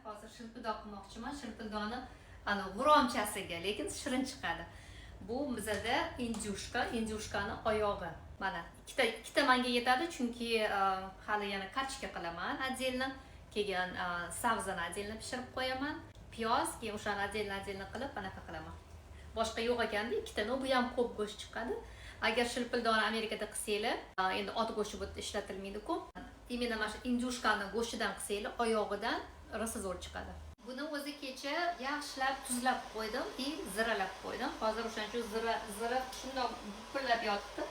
Hozir shilpildoq qilmoqchiman. Shilpildoni ana g'uromchasiga, lekin shirin chiqadi. Bu bizada индюшка, индюшка ni oyog'i. Mana ikkita ikkita manga yetadi, chunki hali yana kartoshka qilaman отдельно, keyin sabzini отдельно pishirib qo'yaman, piyoz, keyin o'shani отдельно отдельно qilib anaqa qilaman. Boshqa yo'q ekanda ikkita, но bu ham ko'p go'sht chiqadi. Agar shilpildoni Amerikada qilsanglar, endi ot go'shti bu yerda ishlatilmaydi-ku. Именно mana shu индюшка ni go'shtidan qilsanglar, oyog'idan rosa zo'r chiqadi. Buni o'zi kecha yaxshilab tuzlab qo'ydim и ziralab qo'ydim. Hozir o'shaning uchun zira shundoq purlab yotibdi.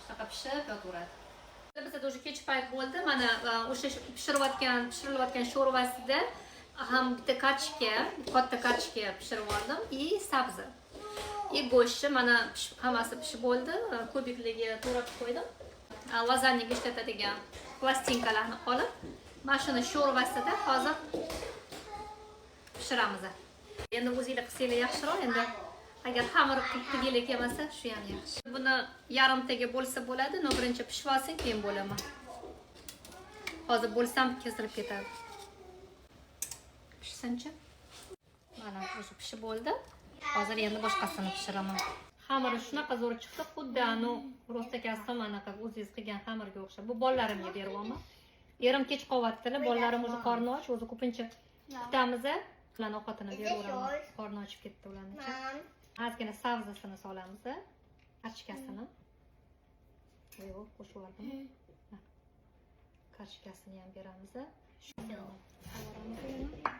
Shunaqa pishib yotaveradi. Bizada уже kech payt bo'ldi. Mana o'sha pishirilayotgan sho'rvasida ham bitta kartoshka, katta kartoshka pishirib oldim и sabzi. И go'shtni mana hammasi pishib bo'ldi. Кубик larga to'g'rab qo'ydim. Lazanyaga ishlatadigan plastinkalarni olib, mana shuni sho'rvasida hozir pishiramiz. Endi o'zinglar qilsanglar yaxshiroq. Endi agar xamir qilib qilginglar kelmasa, shu ham yaxshi. Buni yarimtaga bo'lsa bo'ladi, но birinchi pishib olsin, keyin bo'laman. Hozir bo'lsam kesilib ketadi. Pishsinchi. Mana o'sha pishib bo'ldi. Hozir endi boshqasini pishiraman. Xamiri shunaqa zo'r chiqdi, xuddi anu rostakasi anaqa o'zingiz qilgan xamirga o'xshab. Bu bolalarimga beryapman. Erim kech qolyaptilar, bolalarim уже qorni och, o'zi ko'pincha kutamiz. Ularni ovqatini beraveraman. Qorni ochib ketdi ularni. Mom. Ozgina sabzisini solamiz, kartoshkasini. Yo'q, qo'shib yubordim. Kartoshkasini ham beramiz. Shuni yana.